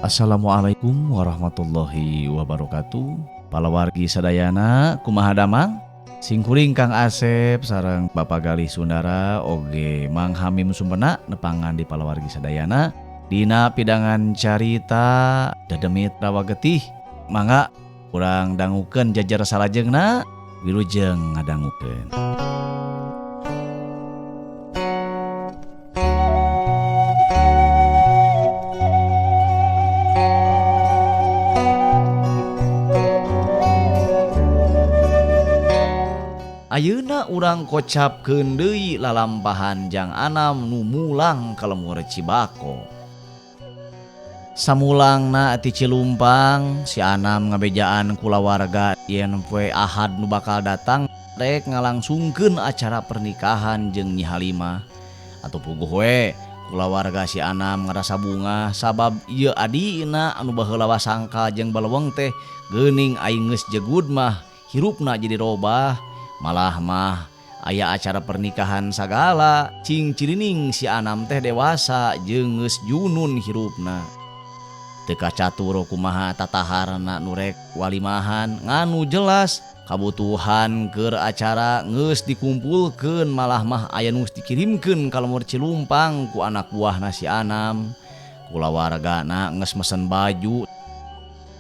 Assalamualaikum warahmatullahi wabarakatuh. Palawargi sadayana kumaha damang? Singkuring Kang Asep sareng Bapak Galih Sundara oge Mang Hamim Sumpena nepangan di palawargi sadayana dina pidangan carita Dedemit Rawa Getih. Mangga urang dangukeun jajar salajengna, wilujeng ngadangukeun. Ayeuna urang kocapkeun deui lalampahan Jang Anam nu mulang ka lemur Cibako. Samulangna ti Cilumpang, si Anam ngabejaan kulawarga yen poe Ahad nu bakal datang rek ngalangsungkeun acara pernikahan jeung Nyi Halimah. Atuh puguh we kulawarga si Anam ngarasa bungah sabab ieu adina anu baheula wasangkal jeung baleweng teh geuning aing geus jegud mah hirupna jadi robah. Malah mah aya acara pernikahan sagala cing cirining si Anam teh dewasa jeung geus junun hirupna. Teu kacatur kumaha tataharna nu rek walimahan nganu jelas kabutuhan keur acara geus dikumpulkeun malah mah aya nu geus dikirimkeun ka lemur Cilumpang ku anak buahna si Anam. Kulawargana geus mesen baju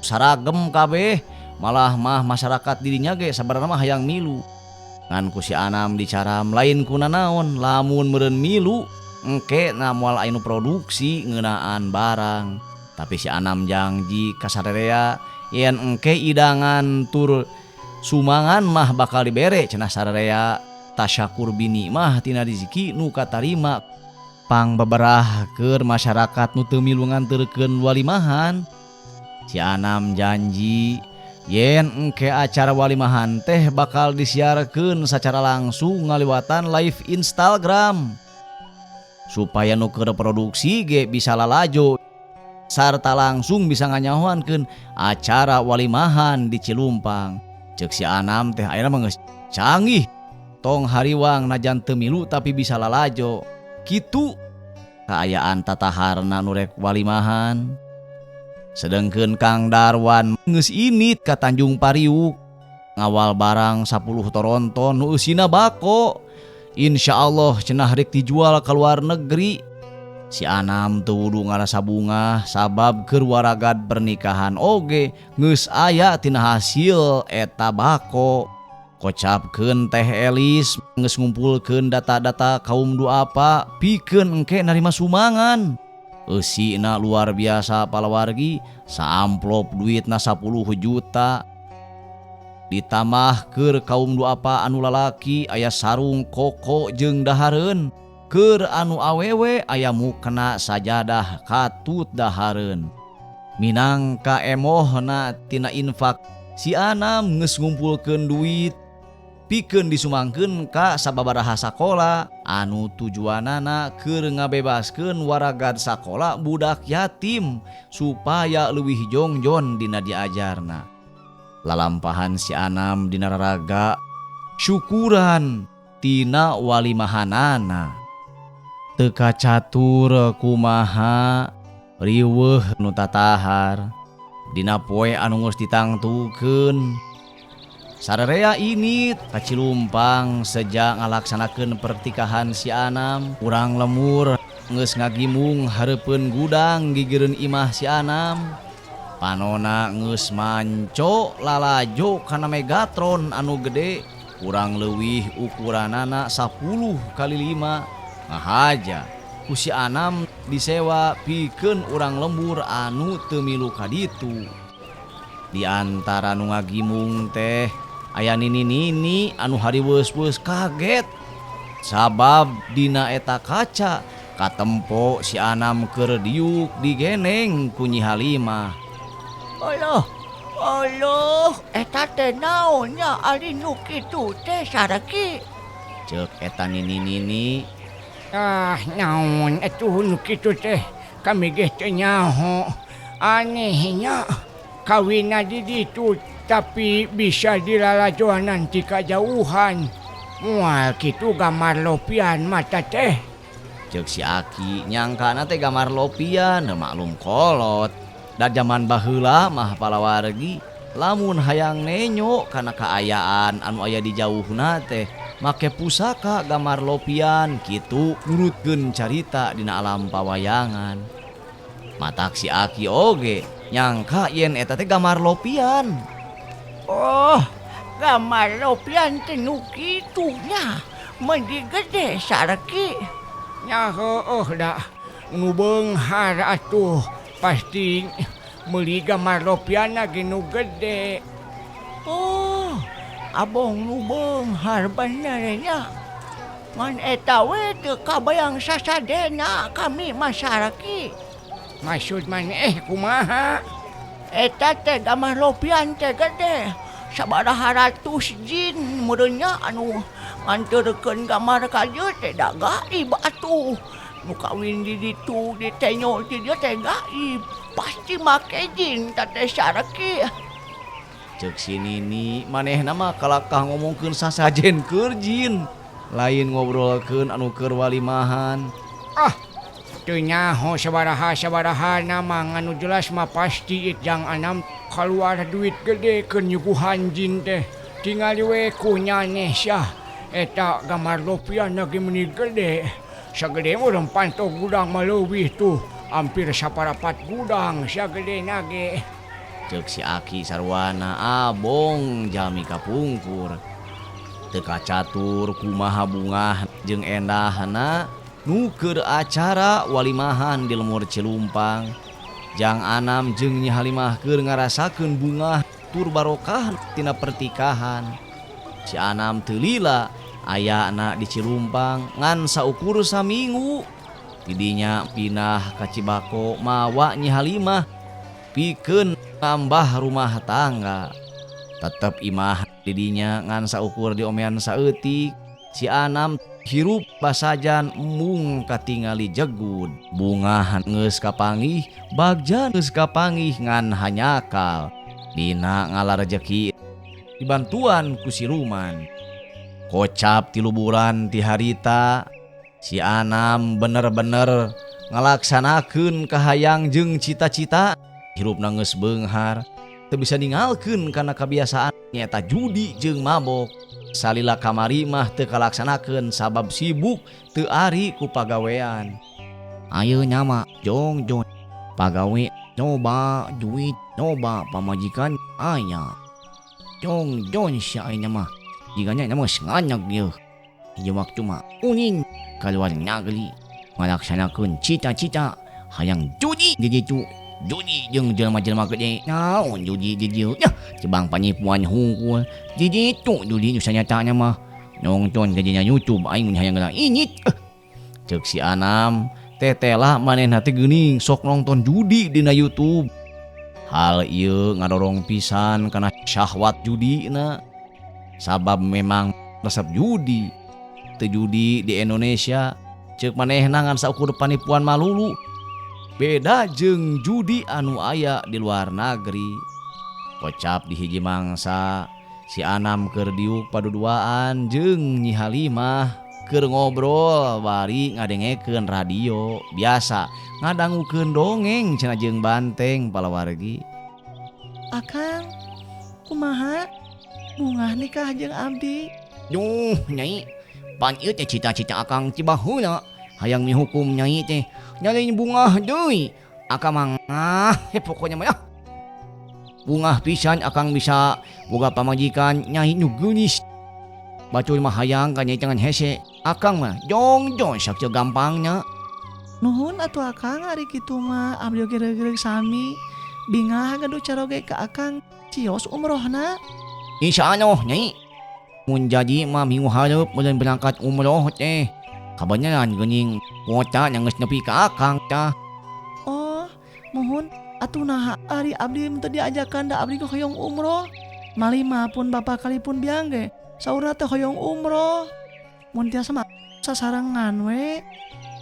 saragem kabeh malah mah masyarakat dirinya ge sabarana mah hayang milu. Ngan ku si Anam dicaram lain ku nanaon lamun meureun milu engke na moal aya nu produksi ngeunaan barang. Tapi si Anam janji ka sarerea yen engke idangan tur sumangan mah bakal dibere cenah sarerea. Tasyakur bini mah tina rezeki nu katarima pang beberah keur masyarakat nu teu milu nganterkeun walimahan. Si Anam janji yen engke acara walimahan teh bakal disiarkeun secara langsung ngaliwatan live Instagram supaya nu keur produksi ge bisa lalajo sarta langsung bisa nganyahoankeun acara walimahan di Cilumpang. Ceuk si Anam teh ayeuna mah geus canggih tong hariwang najan teu milu tapi bisa lalajo. Kitu kaayaan tataharna nu rek walimahan. Sedengkeun Kang Darwan geus init ka Tanjung Pariuk ngawal barang 10 toronton nu eusina bako. Insyaallah cenah rek dijual ka luar negeri. Si Anam teu wudu ngarasa bungah sabab keur waragad pernikahan oge geus aya tina hasil eta bako. Kocapkeun Teh Elis geus ngumpulkeun data-data kaum duafa pikeun engke narima sumbangan. Eusina luar biasa palawargi, saamplop duitna 10 juta. Ditambah keur kaum duafa anu lalaki aya sarung koko jeung dahareun. Keur anu awewe aya mukena sajadah katut dahareun. Minangka emohna tina infak si Anam geus ngumpulkeun duit pikeun disumangkeun ka sababaraha sakola anu tujuanana keur ngabebaskeun waragad sakola budak yatim supaya leuwih jongjon dina diajarna. Lalampahan si Anam dina raraga syukuran tina walimahanana. Teu kacatur kumaha riweuh nu tatahar dina poe anu geus ditangtukeun. Sarerea ini ka Cilumpang sejak ngalaksanakeun pertikahan si Anam, urang lemur geus ngagimung hareupeun gudang gigireun imah si Anam. Panona geus manco lalajo kana Megatron anu gede, kurang leuwih ukuranana 10 kali 5. Ngahaja ku si Anam disewa pikeun urang lembur anu teu milu ka ditu. Di antara nu ngagimung teh aya nini-nini anu hariweus-weus kaget sabab dina eta kaca katempo si Anam keur diuk digeneng ku Nyi Halimah. Alah, alah, eta teh naon nya ari nu kitu teh sareki? Ceuk eta nini-nini. Ah, naon atuh nu kitu teh kami ge teu nyaho. Aneh nya kawinna di ditu tapi bisa dilalajoan nanti kajauhan. Moal kitu gamar lopian mata teh. Ceuk si Aki nyangkana teh gamar lopian, maklum kolot. Da jaman baheula mah palawargi lamun hayang nenyo kana kaayaan anu aya di jauhna teh make pusaka gamar lopian kitu nurutkeun carita dina alam pawayangan. Matak si Aki oge nyangka yen eta teh gamar lopian. Oh, gamar lopian teh nu kitu nya. Meuni gede sarki. Nya heueuh da nu beunghar atuh pasti meuli gamar lopian ge nu gede. Oh, abong nu beunghar bener nya. Ngan eta we teu kabayang sasadena kami mah sarki. Maksud maneh kumaha? Eta teh gamar lopian teh gede. Sabaraha ratus jin meureun nya anu nganterkeun gamar ka dieu teh da gaib atuh. Nu kawin di ditu ditenyo di dieu teh gaib. Pasti make jin ta teh sarki. Ceuk si Nini manehna mah kalakah ngomongkeun sasajen keur jin, lain ngobrolkeun anu keur walimahan. Ah, teu nyaho sabaraha-sabarahana mah ngan nu jelas mah pasti Jang Anam kaluar duit gede keur nyuguhan jin teh. Tingali we ku nyaneh syah eta gamar lopian ge meuni gede. Sagede meureun panto gudang mah leuwih tuh hampir saparapat gudang sagedena ge. Ceuk si Aki sarwana abong jalmi kapungkur. Teu kacatur kumaha bungah jeung endahna nu keur acara walimahan di lemur Cilumpang. Jang Anam jeung Nyi Halimah keur ngarasakeun bungah tur barokah tina pertikahan. Si Anam teu lila ayana di Cilumpang ngan saukur saminggu. Tidinya pindah ka Cibako mawa Nyi Halimah pikeun nambah rumah tangga. Tetep imah didinya ngan saukur diomean saeutik. Si Anam hirup basajan mung katingali jegud. Bungah geus kapanggih, bagja geus kapanggih ngan hanyakal. Dina ngala rejeki dibantuan ku siluman. Kocap 3 bulan ti harita, si Anam bener-bener ngalaksanakeun kahayang jeung cita-cita. Hirupna geus beunghar, teu bisa ninggalkeun kana kabiasaan nyaeta judi jeung mabok. Salila kamari mah teu kalaksanakeun sabab sibuk teu ari ku pagawean. Ayeuna mah jongjon pagawe loba duit loba pamajikan aya. Jongjon sia ayeuna mah jigana mah sanganyak ieu. Hiji waktu mah ulin kaluar nagri ngalaksanakeun cita-cita hayang judi di ditu. Judi jeung jelema-jelema gede. Naon judi di dieu? Nyah, cebang panipuan hungkul. Di ditu judi nu sanyatana mah. Nongton ka dina YouTube aing mun hayang geura inyit. Ceuk si Anam, tetelah manehna teh geuning sok nongton judi dina YouTube. Hal ieu ngadorong pisan kana syahwat judina. Sabab memang resep judi. Teu judi di Indonesia, ceuk manehna ngan saukur panipuan malulu. Beda jeung judi anu aya di luar nagri. Kocap di hiji mangsa, si Anam keur diuk paduduaan jeung Nyi Halimah keur ngobrol bari ngadengekeun radio. Biasa ngadangukeun dongeng cenah jeung banteng palawargi. Akang, kumaha bungah nikah jeung abdi? Duh, Nyai, pan ieu teh cita-cita akang ti baheula. Hayang mihukum Nyai teh nyalain bungah deui. Akang mah ngah, pokoknya mah ah. Bungah pisan akang bisa boga pamajikan Nyai nu geulis. Batur mah hayang ka Nyai jangan hese. Akang mah jongjon sakieu gampangnya. Nuhun atuh akang ari kitu mah abdi oge reureuh sami. Bingah gaduh caroge ka akang cios umrohna. Insyaallah Nyai. Mun jadi mah minggu hareup meureun berangkat umroh teh. Kabeneran geuning kuota yang geus nepi ka akang tah. Oh, muhun atuh naha ari abdi teu diajakan da abdi hoyong umroh. Malima pun bapak kalipun biang ge saurna teh hoyong umroh. Mun tiasa mah sasarengan we.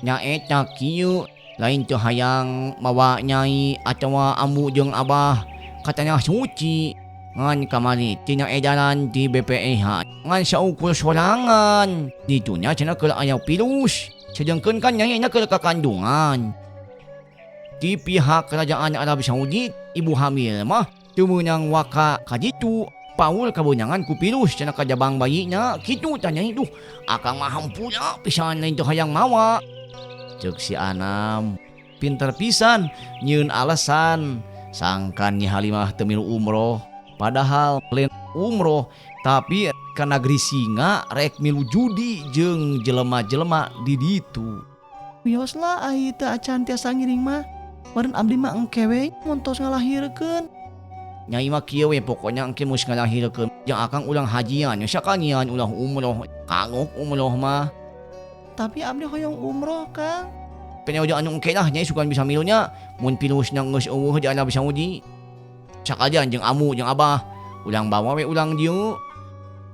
Nya eta kieu lain teu hayang mawa nyai atawa ambu jeung abah ka tanah suci. Ngan kamari tina edaran di BPEH ngan saukur sorangan. Ditunya cenah keur aya virus. Sedengkeun kan nyai nya keur kakandungan. Di pihak kerajaan Arab Saudi ibu hamil mah teu meunang waka ka ditu. Paul kabeunangan ku virus cenah kajabang bayina kitu tah Nyai. Duh akang mah hampura pisan lain teu hayang mawa. Ceuk si Anam pinter pisan nyieun alasan sangkan Nyi Halimah teu milu umroh padahal lain umroh tapi ka nagri singa rek milu judi jeung jelema-jelema di ditu. Wios lah ai teu acan tiasa ngiring mah meureun abdi mah engke we mun tos ngalahirkeun. Nyai mah kieu we pokona engke geus ngalahirkeun jeung akang ulang hajian sakalian ulah umroh kagok umroh mah. Tapi abdi hoyong umroh Kang. Periode anu engke lah Nyai sugan bisa milunya mun virusna geus eueuh di Arab Saudi. Sakalian jeung amu jeung abah ulang bawa we ulang dieu.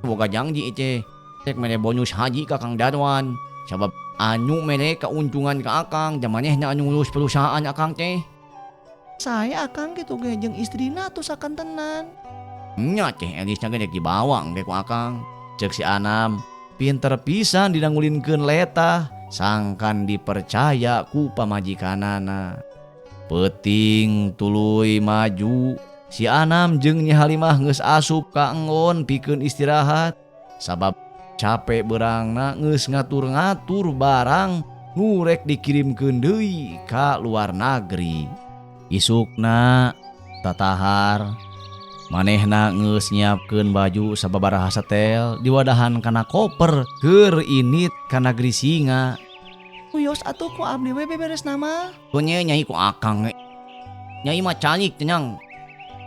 Boga janji teh rek mere bonus haji ka Kang Darwan sabab anu mere kauntungan ka akang da manehna anu ngurus perusahaan akang teh. Saya akang kitu ge jeung istrina atuh sakantenan. Nya teh Elisna ge rek dibawa engke ku akang. Ceuk si Anam pinter pisan dina ngulinkeun letah sangkan dipercaya ku pamajikanana. Peuting tuluy maju si Anam jeung Nyi Halimah geus asup ka enggon pikeun istirahat sabab capek beurangna geus ngatur-ngatur barang nu rek dikirimkeun deui ka luar nagri. Isukna tatahar manehna geus nyiapkeun baju sababaraha setel diwadahan kana koper keur init ka nagri singa. Wios atuh ku abdi we beberesna mah. Nya Nyai ku akang. Nyai mah calik tenang.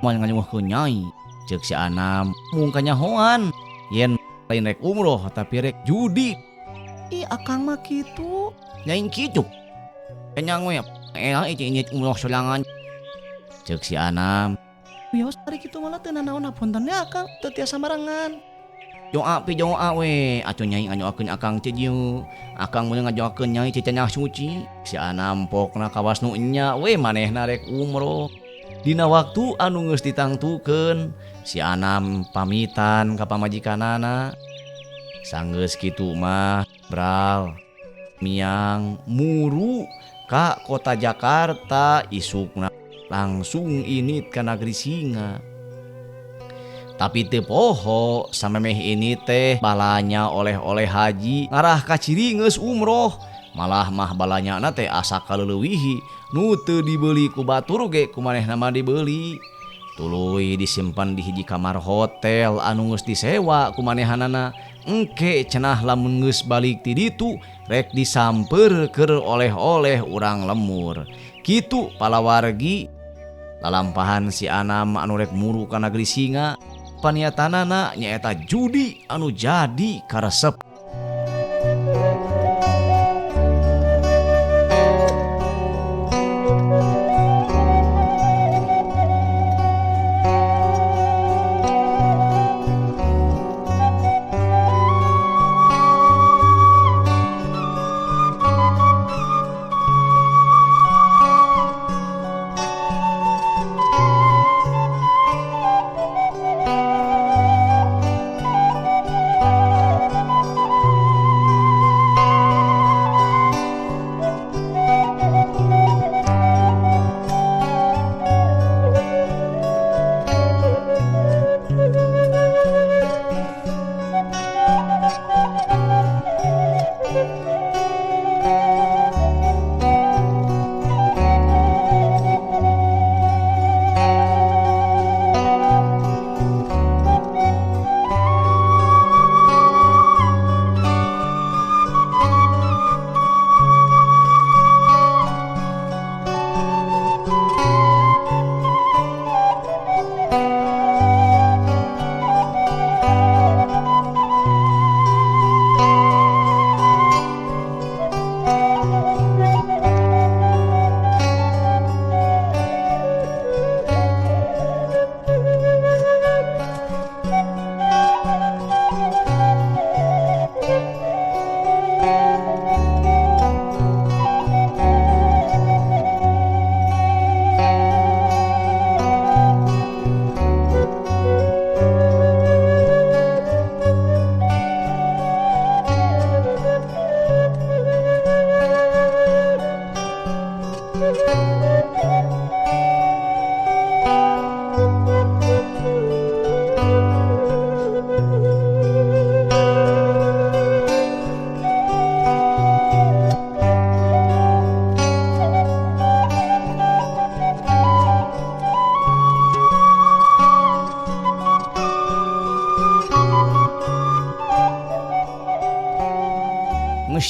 Moal ngaluhkeun Nyai. Ceuk si Anam mung kanyahoan yen lain rek umroh tapi rek judi. Ih akang mah kitu. Lain kitu. Kenyang we elah itu init umroh sorangan. Ceuk si Anam. Wios ari kitu mah teu nanaon hapunten nya akang teu tiasa marengan. Doa pi doa we atuh Nyai ngadoakeun akang teh dieu. Akang mun ngadoakeun Nyai teh tanah suci. Si Anam pokna kawas nu enya we manehna rek umroh. Dina waktu anu geus ditangtukeun si Anam pamitan ka pamajikanana. Sanggeus kitu mah bral miang muru ka kota Jakarta isukna langsung init ka nagri singa. Tapi teu poho samemeh ini teh balanya oleh-oleh haji ngarah ka ciri geus umroh. Malah mah balanyana teh asa kaleulewihi nu teu dibeli ku batur ge ku manehna mah dibeli. Tuluy disimpan di hiji kamar hotel anu geus disewa ku manehanana. Engke cenah lamun geus balik ti ditu rek disamper keur oleh-oleh urang lemur. Kitu palawargi lalampahan si Anam anu rek muru ka nagri singa paniatanana nyaeta judi anu jadi karesep.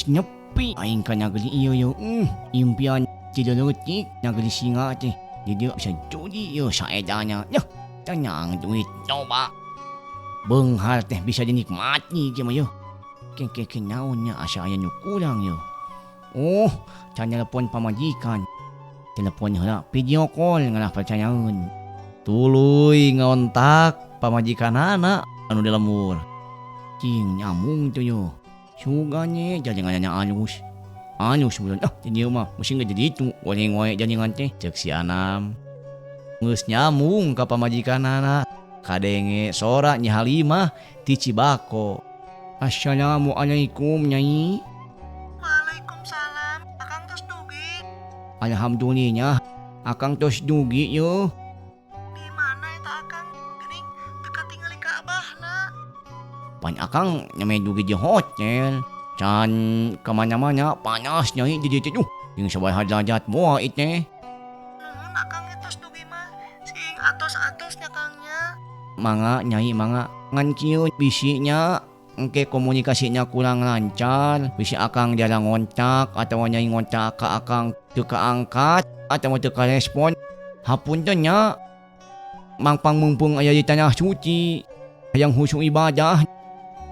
Geus nepi aing ka nagri ieu yeuh. Impian ti leutik nagri singa teh. Di dieu bisa judi ieu saedana. Yeuh, tenang duit loba. Beunghar teh bisa dinikmati kieu mah yeuh. Ke ke naon nya asa aya nu kurang yeuh. Oh, can telepon pamajikan. Telepon heula video call ngalah percayaeun. Tuluy ngontak pamajikanana anu di lembur. Cing nyambung teh yeuh. Sugan ye jaringanna alus. Alus bulan ah di dieu mah mesin ge jadi ditu goreng wae jaringan teh. Ceuk si Anam. Geus nyambung ka pamajikanana. Kadenge sora Nyi Halimah ti Cibako. Assalamualaikum Nyai. Waalaikumsalam. Akang tos dugi. Alhamdulillah akang tos dugi yeuh. Di mana eta akang? Geuning teu katingali Ka'bahna. Pan akang nyame dugi di hotel. Can kemana-mana panas Nyai di dieu teh duh. Jeung sabaraha derajat moal ieu teh. Nuhun akang tos dugi mah. Sing atos-atos nya Kang nya. Mangga Nyai mangga. Ngan kieu bisinya engke komunikasinya kurang lancar, bisi akang jarang ngontak atawa Nyai ngontak ka akang teu kaangkat atawa teu karespon. Hapunten nya. Mangpang mumpung aya di tanah suci, hayang khusyuk ibadah.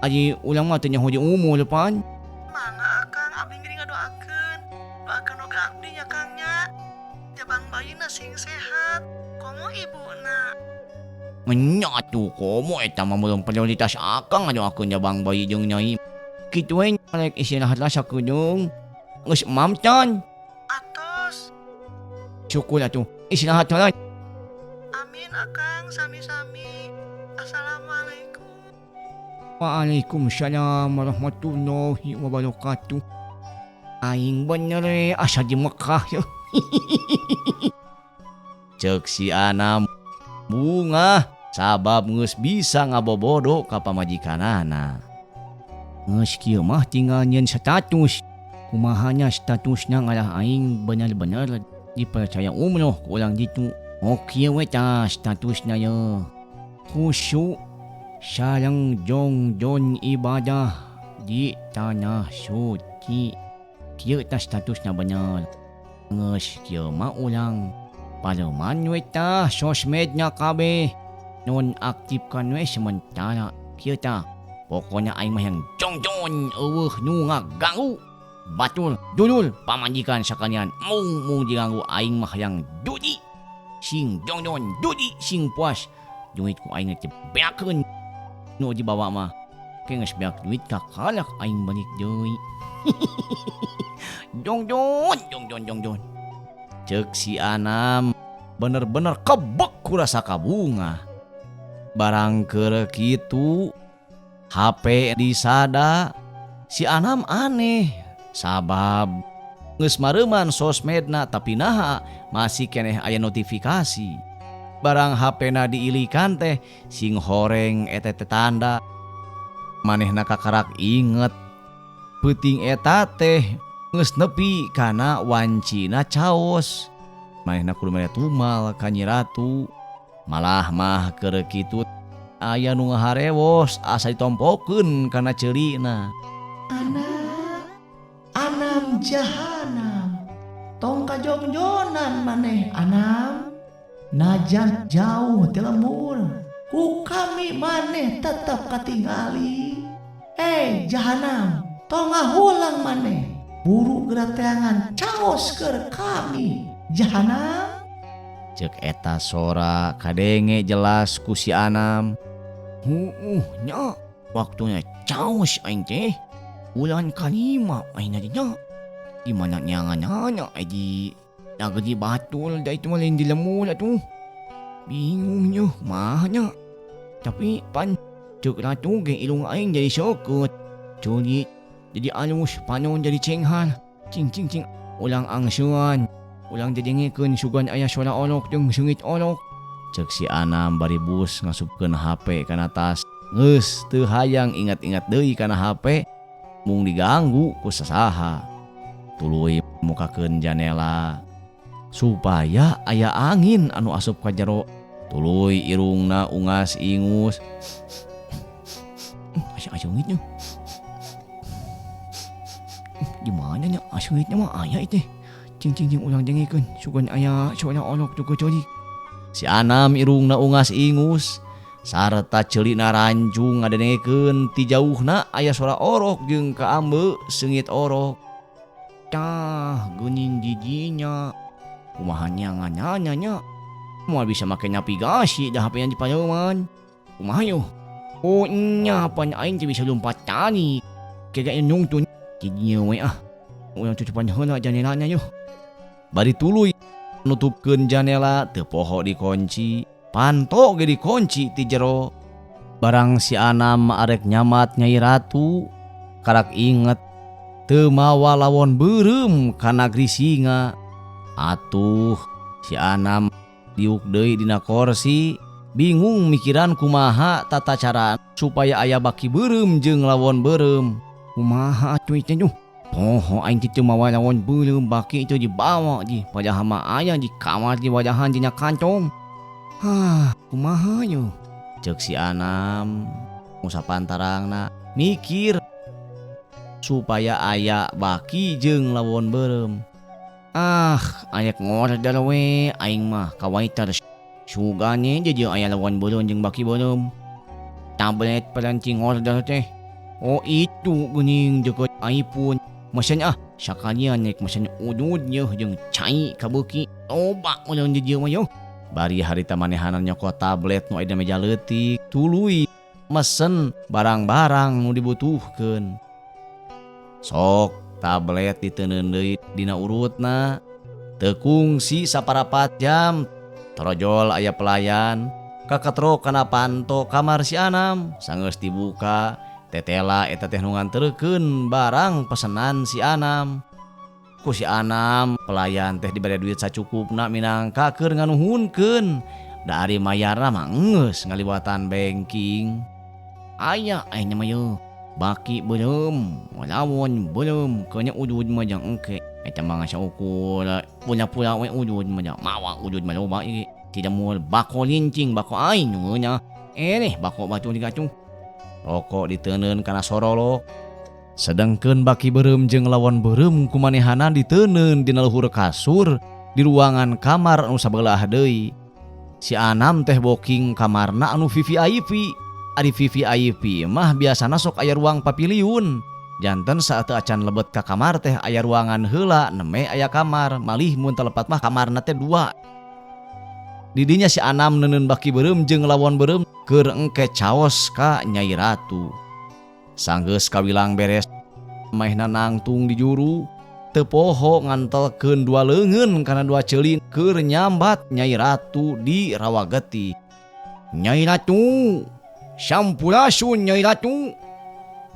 Ari urang mah teu nyaho di umur pan. Mangga akang abdi ngiring ngadoakeun. Doakeun oge abdi nya Kang nya. Jabang bayina sing sehat. Komo ibuna. Nya atuh komo eta mah belum prioritas akang ngadoakeun jabang bayi jeung Nyai. Kitu we rek istirahat lah sakedeung. Geus emam can. Atos. Syukur atuh istirahat heula. Amin akang sami-sami. Assalamualaikum. Waalaikumsalam warahmatullahi wabarakatuh. Aing bener we asa di Mekah yeuh. Ceuk si Anam bungah sabab geus bisa ngabobodo ka pamajikanana. Geus kieu mah tinggal nyieun status. Kumahanya statusna ngalah aing bener-bener dipercaya umroh ku urang ditu. Oh kieu we tah statusna yeuh. Khusyuk sareng jongjon ibadah di tanah suci. Kieu tah statusna bener. Geus kieu mah urang pareman we tah sosmedna kabeh. Nonaktifkan we sementara. Kieu tah pokona aing mah yang jongjon eueuh nu ngaganggu. Batur dulur pamajikan sakalian mung mung diganggu aing mah hayang judi. Sing jongjon judi sing puas. Duit ku aing teh beakeun nu dibawa mah. Ke geus beak duit kakalak aing balik deui. Jongjon jongjon jongjon. Ceuk si Anam bener-bener kebek ku rasa kabungah. Barang keur kitu HP disada si Anam aneh sabab geus mareuman sosmedna tapi naha masih keneh aya notifikasi. Barang HP-na diilikan teh sing horeng eta teh tanda. Manehna kakarak inget peuting eta teh geus nepi kana wancina caos. Manehna kudu mere tumal ka Nyi Ratu. Malah mah keur kitu aya nu ngaharewos asa ditompokeun kana ceulina. Anak, Anam jahanam, tong kajongjonan maneh Anam. Najan jauh ti lembur, ku kami maneh tetep katingali. Hei jahanam, tong ngahulang maneh. Buru geura teangan caos keur kami jahanam. Ceuk eta sora kadenge jelas ku si Anam. Huuh nya, waktuna caos aing teh. Bulan kalima aing teh nya. Di mana neanganana ai di nagri batul da itu mah lain di lembur atuh. Bingung nya mah nya. Tapi pan ceuk ratu ge ilung aing jadi seukeut. Ceuli jadi alus, panon jadi cenghar. Cing cing cing ulang angsuan. Ulang didengekeun sugan aya suara olok jeung seungit olok. Ceuk si Anam bari bus ngasupkeun HP kana tas. Geus teu hayang ingat-ingat deui kana HP mung diganggu ku sasaha. Tuluy mukakeun janela supaya aya angin anu asup ka jero. Tuluy irungna ungas ingus. Asa seungit nya. Di mana nya seungitna mah aya ieu teh. Cing cing cing urang dengekeun sugan aya suara orok tuh ceurik. Si Anam irungna ungas ingus sarta ceulina rancung ngadengekeun ti jauhna aya suara orok jeung kaambe seungit orok. Tah geuning didinya. Kumaha nyanganana nya. Moal bisa make navigasi dah HP-na di pareuman. Kumaha yuh? Oh nya pan aing teh bisa lompat tali. Kega nungtun di dieu we ah. Urang tutupan heula janelana yuh. Bari tuluy nutupkeun janela teu poho dikunci. Panto ge dikunci ti jero. Barang si Anam arek nyamat Nyai Ratu karak inget teu mawa lawon beureum ka nagri singa. Atuh si Anam diuk deui dina korsi bingung mikiran kumaha tata cara supaya aya baki beureum jeung lawon beureum. Kumaha atuh teh duh. Poho aing teh teu mawa lawon beureum baki teh dibawa di padahal mah aya di kamar di wadahan dina kantong. Hah, kumaha yeuh? Ceuk si Anam ngusapan tarangna mikir supaya aya baki jeung lawon beureum. Ah, ayak ngorder we aing mah ka waiter. Sugane je aya lawon beureum jeung baki beureum. Tablet peranci ngorder teh. Oh itu geuning deukeut iPhone. Mesen ah, sakalian nek mesen udud yeuh jeung cai kabeuki. Loba urang di dieu mah yeuh. Bari harita manehanan nyokot tablet nu aya di meja leutik, tuluy mesen barang-barang nu dibutuhkeun. Sok tablet diteundeun deui dina urutna. Teu kungsi saparapat jam, torojol aya pelayan, kaketro kana panto kamar si Anam, sanggeus dibuka, tetela eta teh nu nganterkeun barang pesenan si Anam. Ku si Anam pelayan teh dibere duit sacukupna minangka keur nganuhunkeun. Da ari mayarna mah geus ngaliwatan banking. Aya aing mah yeuh. Baki beureum, lawon beureum, keuna udud mah jang engke. Eta mah saukur pula-pula we udud mah jang mawa udud mah loba ieu. Tidak moal bako lincing bako aing nu ngeunah. Eleh bako batu digacung. Rokok diteundeun kana sorolok. Sedengkeun baki beureum jeung lawon beureum kumanehana diteundeun dina luhur kasur di ruangan kamar anu sabelah deui. Si Anam teh booking kamarna anu VVIP. Ari VVIP mah biasana sok aya ruang paviliun. Janten saat teu acan lebet ka kamar teh aya ruangan heula neme aya kamar, malih mun teu lepat mah kamarna teh dua. Didinya si Anam neuneun baki beureum jeung lawon beureum keur engke caos ka Nyai Ratu. Sanggeus kawilang beres maehna nangtung di juru, teu poho ngantelkeun dua leungeun kana dua ceuli keur nyambat Nyai Ratu di Rawageti. Nyai Ratu, sampurasun Nyai Ratu.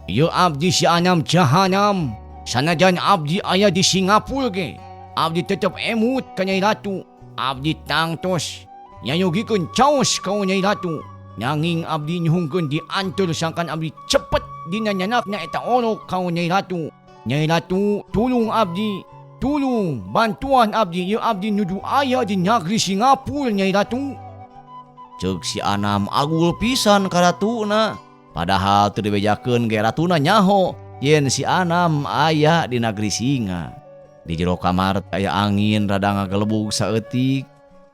Ieu abdi si Anam jahanam, sanajan abdi aya di Singapura ge, abdi tetep emut ka Nyai Ratu. Abdi tangtos nyayogikeun caos ka Nyai Ratu. Nanging abdi nyuhungkeun dianteur sangkan abdi cepet dina nyanakna eta orok ka Nyai Ratu. Nyai Ratu tulung abdi, tulung bantuan abdi, ieu abdi nuju aya di nagri Singapura Nyai Ratu. Ceuk si Anam agul pisan ka ratuna. Padahal teu dibejakeun ge ratuna nyaho yen si Anam aya di nagri singa. Di jero kamar aya angin rada ngagelebug saeutik.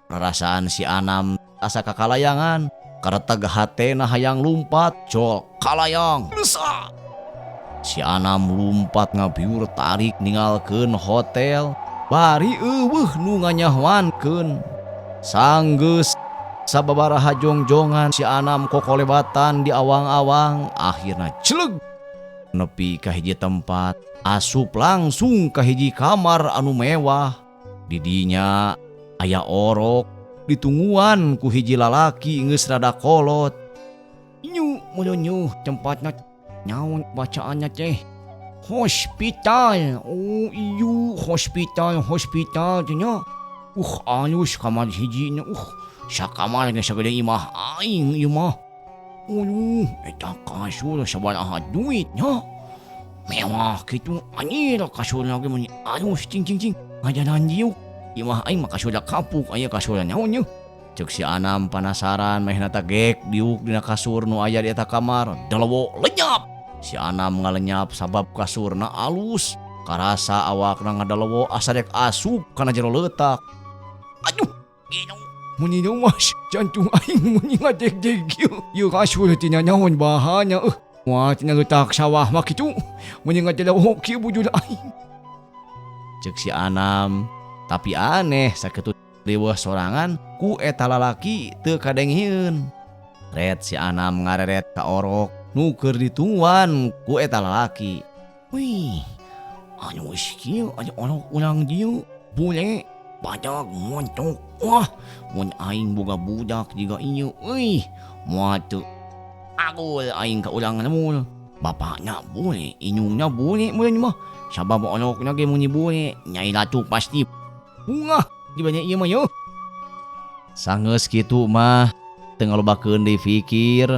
Rarasaan si Anam asa kakalayangan. Kareteg hatena hayang lumpat, jol kalayang. Desa. Si Anam lumpat ngabiur tarik ninggalkeun hotel, bari eueuh nu nganyahwankeun. Sanggeus sababaraha jongjongan si Anam kokolebatan di awang-awang, akhirna celeg nepi ka hiji tempat, asup langsung ka hiji kamar anu mewah. Di dinya aya orok ditungguan ku hiji lalaki geus rada kolot. Nyu meuneuh tempatna naon bacaanna teh? Hospital. Oh ieu hospital, hospital teh nya. Alus kamar hiji nya. Sakamar geus sagede imah aing ieu mah. Aduh, eta kasur sabaraha duit nya. Mewah kitu anjir kasur lagi mun alus cing cing cing. Ngajaran diuk. Imah aing mah kasur kapuk aya kasur naon nya. Ceuk si Anam panasaran mehna ta gek diuk dina kasur nu aya di eta kamar. Delewo lenyap. Si Anam ngalenyap sabab kasurna alus. Karasa awakna ngadalewo asa rek asup kana jero leutak. Aduh, muni lemas jantung aing muni ngadeg-deg ieu. Ieu kasur tina naon bahana euh. Moal tina leutak sawah mah kitu. Muni ngadelewo kieu bujur aing. Ceuk si Anam, tapi aneh sakitu riweuh sorangan ku eta lalaki teu kadengieun. Ret si Anam ngareret ka orok nu keur ditungguan ku eta lalaki. Wih, anu geus kieu aya orok urang dieu bule badag montok. Wah, mun aing boga budak jiga ieu euy, moal teu agul aing ka urang lembur. Bapakna bule, indungna bule meureun mah. Sabab orokna ge mun bule, Nyai Ratu pasti bungah dibanya ieu mah yeuh. Sanggeus kitu mah teu ngalobakeun deui pikir.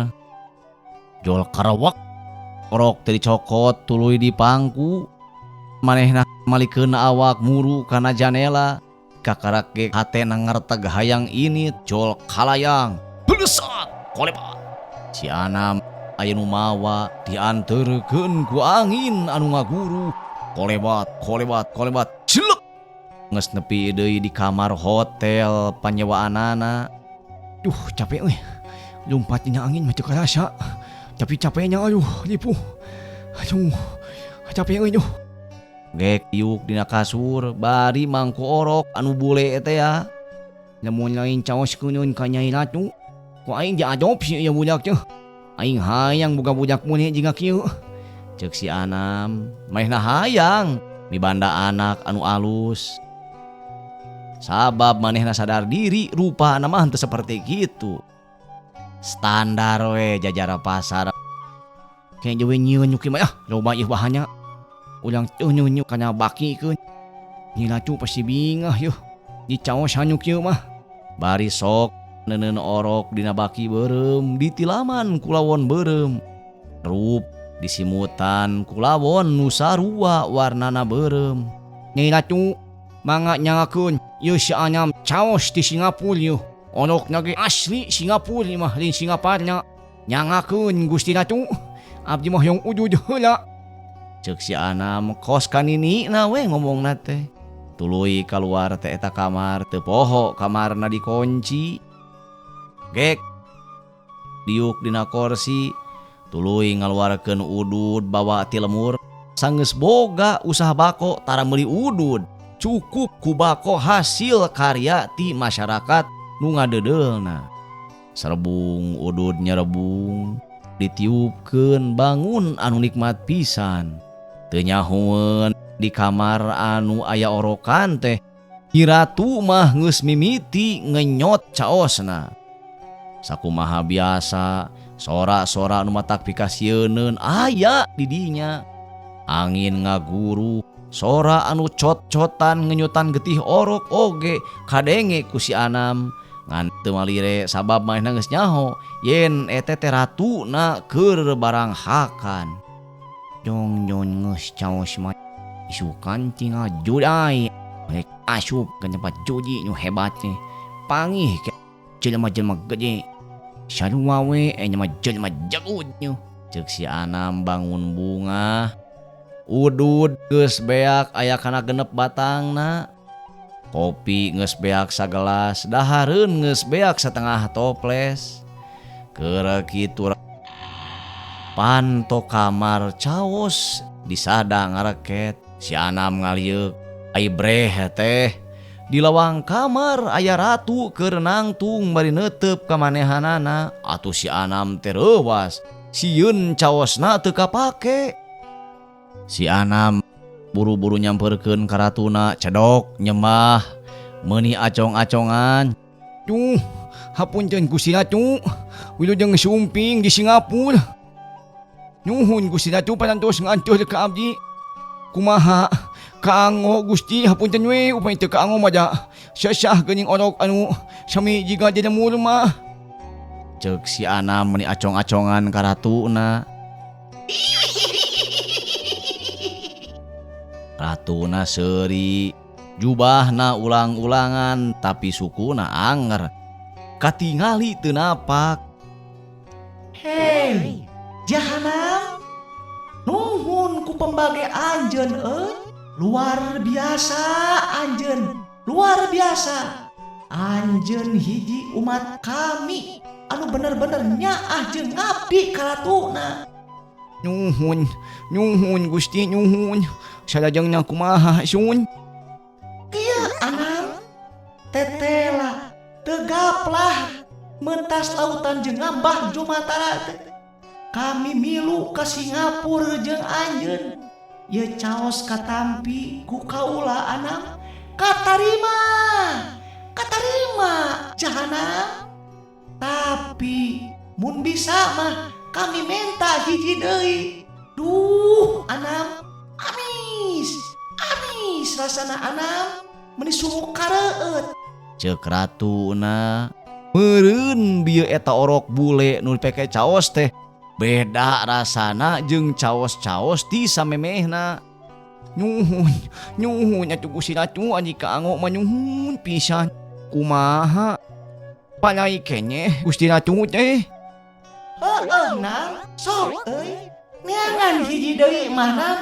Jol karewek orok teh dicokot tuluy dipangku. Manehna malikeun awak muru kana janela. Kakarak ge hatena ngarteg hayang ini jol kalayang. Belesat kolepat. Si Anam aya nu mawa dianterkeun ku angin anu ngaguru. Kolebat kolebat kolebat jelek. Geus nepi deui di kamar hotel panyewaanana. Duh, capek euy. Lumpat dina angin mah teu karasa. Tapi capeknya aduh ripuh. Aduh, capek euy duh. Gek diuk dina kasur bari mangku orok anu bule teh ya. Lamun lain caos keuneun ka Nyai Ratu, ku aing diadopsi ieu budak teh. Aing hayang boga budak bule jiga kieu. Ceuk si Anam, manehna hayang mibanda anak anu alus. Sabab manehna sadar diri rupana mah henteu saperti kitu. Standar we jajara pasar. Kayak deui nyieun nu kieu mah ah, loba ieu bahannya. Urang teu nyieun kana bakikeun. Nyi Ratu pasti bingah yeuh. Dicaos anu kieu mah. Bari sok neuneun orok dina baki beureum ditilaman ku lawon beureum. Rup disimutan ku lawon nu sarua warnana beureum. Nyai Ratu mangga nyangakeun ieu si Anam caos ti Singapura yeuh. Orokna ge asli Singapura ieu mah lain Singaparna. Nyangakeun Gusti Ratu. Abdi mah hoyong udud heula. Ceuk si Anam kos ka ninina we ngomongna teh. Tuluy kaluar teh eta kamar teu poho kamarna dikunci. Gek diuk dina korsi tuluy ngaluarkeun udud bawa ti lemur. Sanggeus boga usaha bako tara meuli udud. Cukup ku bako hasil karya ti masyarakat nu ngadeudeulna. Serebung udud nyerebung ditiupkeun bangun anu nikmat pisan. Teu nyahoeun di kamar anu aya orokan teh Nyi Ratu mah geus mimiti ngenyot caosna. Sakumaha biasa sora-sora anu matak pikasieuneun aya di dinya. Angin ngaguru sora anu cot-cotan ngenyutan getih orok oge kadenge ku si Anam. Ngan teu malire sabab manehna geus nyaho yen eta teh ratuna keur barang hakan. Jong jon geus caos mah isukan tinggal judai rek asup ka tempat judi nu hebat teh. Pangih ke jelema-jelema gede. Sarua we aya mah jelema jegud nyu. Ceuk si Anam bangun bungah. Udud geus beak aya kana genep batangna. Kopi geus beak sagelas, dahareun geus beak satengah toples. Keur kitu panto kamar caos disada ngareket. Si Anam ngalieuk, ai breh teh. Di lawang kamar aya ratu keur nangtung bari neuteup ka manehanana. Atuh si Anam teh reuwas, sieun caosna teu kapake. Si Anam buru-buru nyamperkeun ka ratuna, cedok nyembah meuni acong-acongan. Duh, hapunten Gusti Ratu, wilujeng sumping di Singapura. Nuhun Gusti Ratu parantos nganteur ka abdi. Kumaha kaango Gusti, hapunten we upami teu kaango mah da sesah geuning orok anu sami jiga di lemur mah. Ceuk si Anam meuni acong-acongan ka ratuna. Ratuna seuri, jubahna ulang-ulangan tapi sukuna anger. Katingali teu napak. Hei, jahanam. Nuhun ku pembage anjeun euy. Luar biasa anjeun, luar biasa. Anjeun hiji umat kami anu bener-bener nyaah jeung ngabdi ka ratuna. Nuhun, nuhun Gusti nuhun. Salajengna kumaha Sun? Kieu Anam, tetela tegaplah mentas lautan jeung ngambah Jumatara teh. Kami milu ka Singapura jeung anjeun. Ieu caos katampi ku kaula Anam. Katarima. Katarima jahanam. Tapi mun bisa mah kami minta hiji deui. Duh Anam, amis. Amis rasana Anam, meuni sumuk kareueut. Ceuk ratuna meureun bieu eta orok bule nu dipake caos teh beda rasana jeung caos-caos ti samemehna. Nuhun, nuhun atuh Gusti Ratu adi kaanggo mah nuhun pisan. Kumaha? Palai keneh Gusti Ratu teh. Heueuh Nam, sok euy. Neangan hiji deui mah Nam.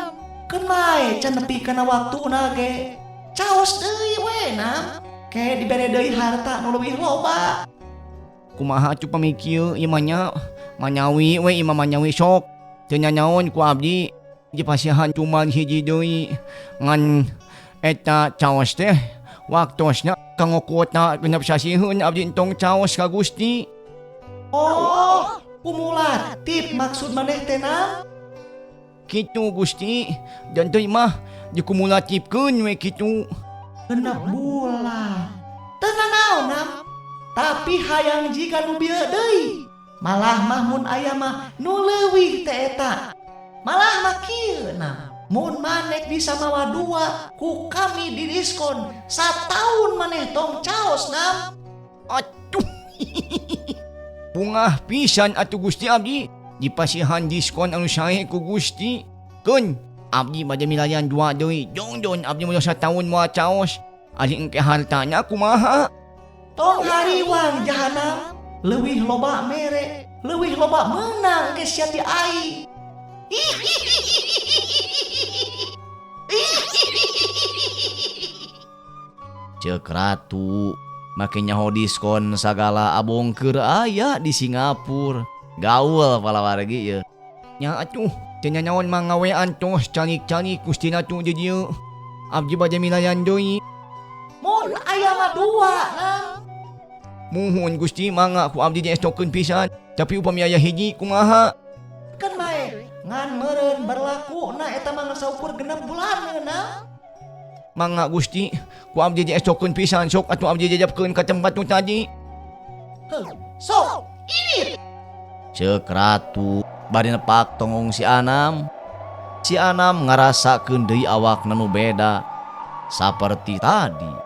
Keun bae can nepi kana waktuna ge. Caos deui we Nam. Ke dibere deui harta nu leuwih loba. Kumaha atuh pamikir ieu mah nya? Manyawi we ieu mah manyawi sok. Teu nyanyaon ku abdi. Dipasihan cuman hiji deui. Ngan eta caos teh waktosna kanggo kuota genep sasiheun abdi entong caos ka Gusti. Oh, kumulatif maksud maneh teh Nam? Kitu Gusti, dan teu mah dikumulatifkeun we kitu. Genep bulan. Teu nanaon Nam, tapi hayang jiga nu bieu deui. Malah mah mun aya mah nu leuwih teh eta. Malah mah kieu Nam, mun maneh bisa mawa dua ku kami di diskon sataun maneh tong caos Nam. Atuh. Bungah pisan atuh Gusti abdi dipasihan diskon anu sae ku Gusti. Keun abdi bade milayan dua deui. Jongjon abdi moal sataun moal caos. Ari engke hartana kumaha? Tong hariwang jahanam, leuwih loba mere, leuwih loba meunang ke sia ti aing. Ceuk ratu make nyaho diskon sagala abongkeur aya di Singapura. Gaul palawargi ieu. Nya atuh teu nanaon mah ngawean tos calik-calik Gusti Ratu di dieu. Abdi bade milayan deui. Mun aya mah dua Nam. Muhun Gusti mangga ku abdi diestokeun pisan. Tapi upami aya hiji kumaha? Keun bae ngan meureun berlakuna eta mah ngan saukur genep bulan Nam. Mangga Gusti ku abdi diestokeun pisan sok atuh abdi jajabkeun ka tempat nu tadi. Heuh, sok ini. Ceuk ratu bari nepak tongong si Anam. Si Anam ngarasakeun deui awakna nu beda saperti tadi.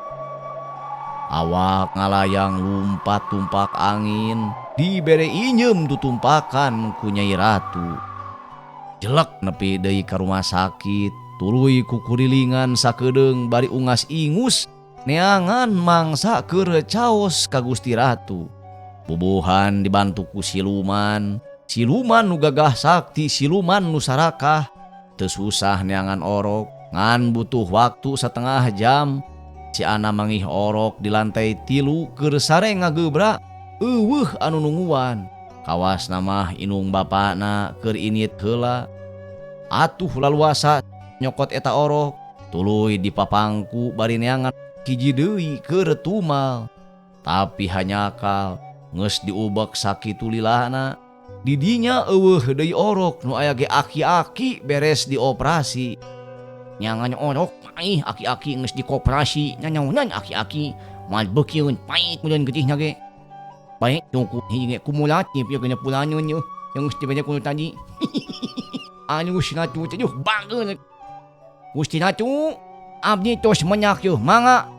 Awak ngalayang lumpat tumpak angin dibere inyeum tutumpakan ku Nyai Ratu. Jelek nepi deui ka rumah sakit, tuluy kukurilingan sakedeung bari ungas ingus neangan mangsa keur caos ka Gusti Ratu. Bubuhan dibantu ku siluman, siluman nu gagah sakti, siluman nu sarakah. Teu susah neangan orok, ngan butuh waktu setengah jam. Si Anam mangih orok di lantai 3 keur sare ngagebra, eueuh anu nungguan. Kawas namah inung bapana keur init heula. Atuh laluasa nyokot eta orok, tuluy dipapangku bari neangan hiji deui keur tumal. Tapi hanyakal geus diubek sakitu lilana. Didinya eueuh deui orok nu aya ge aki-aki beres dioperasi. Nyangan orok paih aki-aki geus dikoperasi nyanyaonan aki-aki moal beukieun pait meureun getihna ge. Baik tungku hiji ge kumulatif ieu genep bulaneun ieu yang geus dibere ku tadi. Anu Gusti Ratu teh duh bageun. Gusti Ratu abdi tos menyak yeuh mangga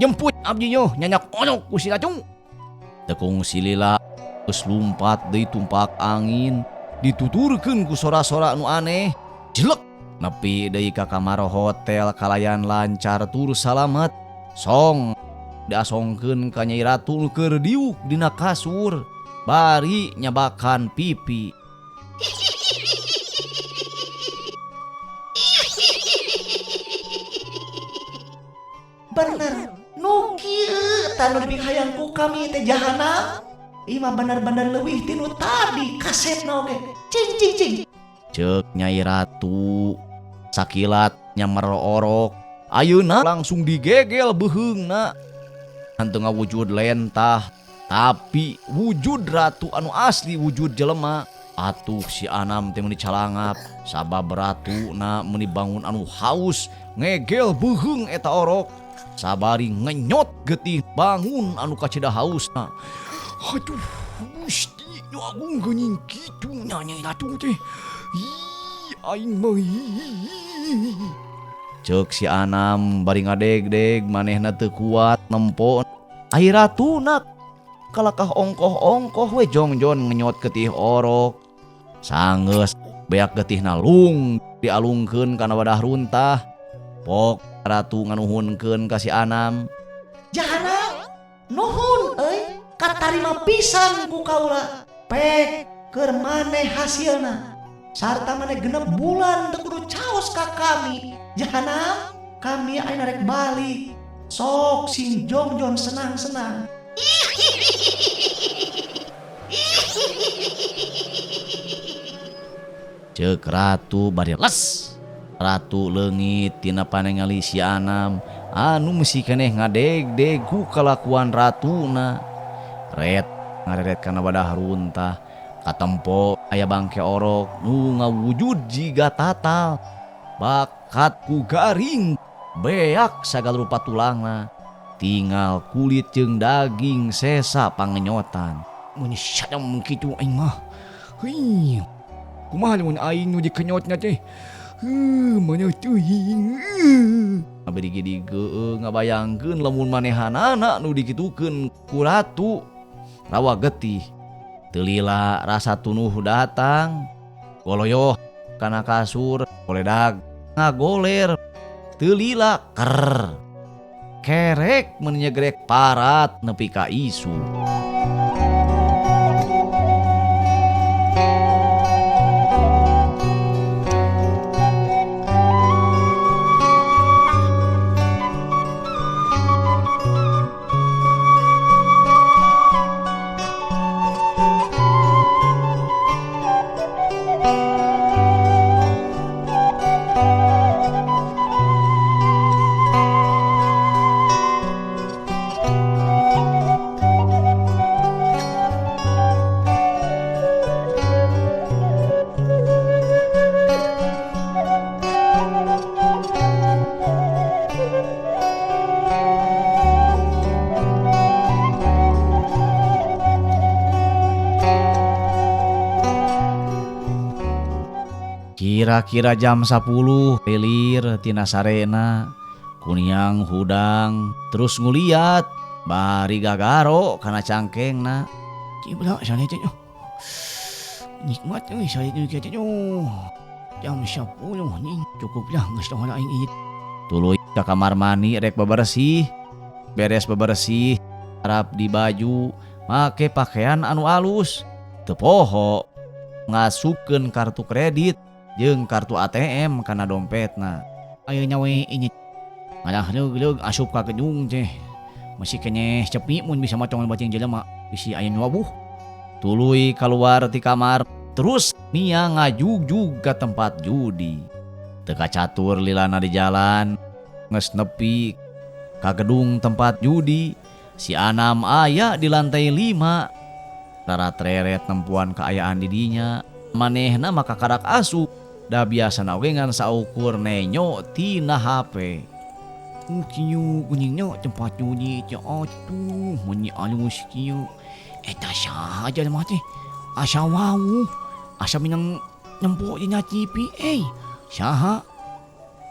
jemput abdi yeuh nyanyak orok Gusti Ratu. Tekung silila geus lumpat deui tumpak angin dituturkeun ku sora-sora nu aneh. Jelek nepi deui ka kamar hotel kalayan lancar tur salamet. Song diasongkeun ka Nyai Ratu keur diuk dina kasur bari nyabakan pipi. Bener nu kieu tah nu dipikahayang ku kami teh jahanam. Ieu mah bener-bener leuwih ti nu tadi kasepna oge. Cing cing cing. Ceuk Nyai Ratu sakilat nyamer orok. Ayeuna langsung digegel beuheungna. Henteu ngawujud lentah tapi wujud ratu anu asli wujud jelema. Atuh si Anam teh meuni calangap sabab ratuna meuni bangun anu haus ngegel beuheung eta orok. Sabari ngenyot getih bangun anu kacida hausna. Aduh, Gusti nu agung geuning kitu nya Nyai Ratu teh. Ih, aing mah. Ceuk si Anam bari ngadegdeg manehna teu kuat nempo. Ai ratuna kalakah ongkoh-ongkoh we jongjon ngenyot getih orok. Sanggeus beak getihna lung dialungkeun kana wadah runtah. Pok ratu nganuhunkeun ka si Anam. Jahanam, nuhun euy, katarima pisan ku kaula. Pek keur maneh hasilna. Sarta maneh genep bulan teu kudu caos ka kami. Jahanam, kami ayeuna rek balik. Sok sing jongjon senang-senang. Ceuk ratu bari les. Ratu leungit tina panengali si Anam anu meusi keneh ngadegdeg ku kalakuan ratuna. Ret ngareret kana wadah runtah katempo aya bangke orok nu ngawujud jiga tatal. Bakat ku garing beak sagala rupa tulangna. Tinggal kulit jeung daging sesa pangenyotan. Mun sadam kitu aing mah. Heuh. Kumaha lamun aing nu dikenyotna teh? Heuh, mana teuing. Abdi gede ngabayangkeun lamun manehanana nu dikitukeun ku ratu. Rawa getih. Teu lila rasa tunuh datang. Goloyoh kana kasur, goledag ngagoler. Teu lila ker. Kerek menyegrek parat nepi ka isu. Kira-kira jam 10 lilir tina sarena kuniang hudang terus nguliat bari gagaro kana cangkengna. Cibra sare teh. Nikmat euy sare teh kieu teh. Jam 10 nih cukuplah geus tong aing ieu. Tuluy ka kamar mandi rek bebersih. Beres bebersih harap di baju make pakaian anu alus. Teu poho ngasupkeun kartu kredit jeung kartu ATM kana dompetna. Ayeuna we ini ngalah leug-leug asup ka gedung teh. Masih keneh sepi mun bisa motong bating jelema bisi aya nu wabuh. Tuluy kaluar ti kamar terus mia ngajugjug ka tempat judi. Teu kacatur lilana di jalan geus nepi ka gedung tempat judi. Si Anam aya di lantai 5. Rarat-reret nempuan kaayaan di dinya. Manehna maka karak asup. Da biasana oge ngan saukur nenyo tina HP. Kieu geuning tempat judi teh atuh mun alus kieu. Eta saha jelema teh? Asa wawuh, asa minang nempo dina TV euy. Saha?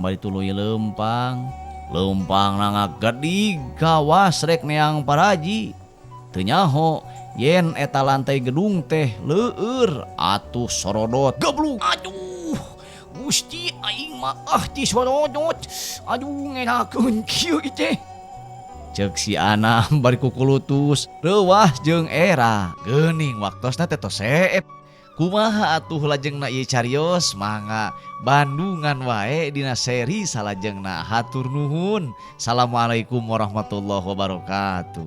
Bari tuluy leumpang. Leumpang na ngagedig kawas rek neang paraji. Teu nyaho yen eta lantai gedung teh leueur atuh sorodot geblug. Aduh, Gusti aing mah ah ti sorodot. Aduh ngerakeun kieu teh. Ceuk si Anam bari kukulutus reuwas jeung era. Geuning waktosna teh tos seep. Kumaha atuh lajengna ieu carios? Mangga Bandungan wae dina seri salajengna. Hatur nuhun. Assalamualaikum warahmatullahi wabarakatuh.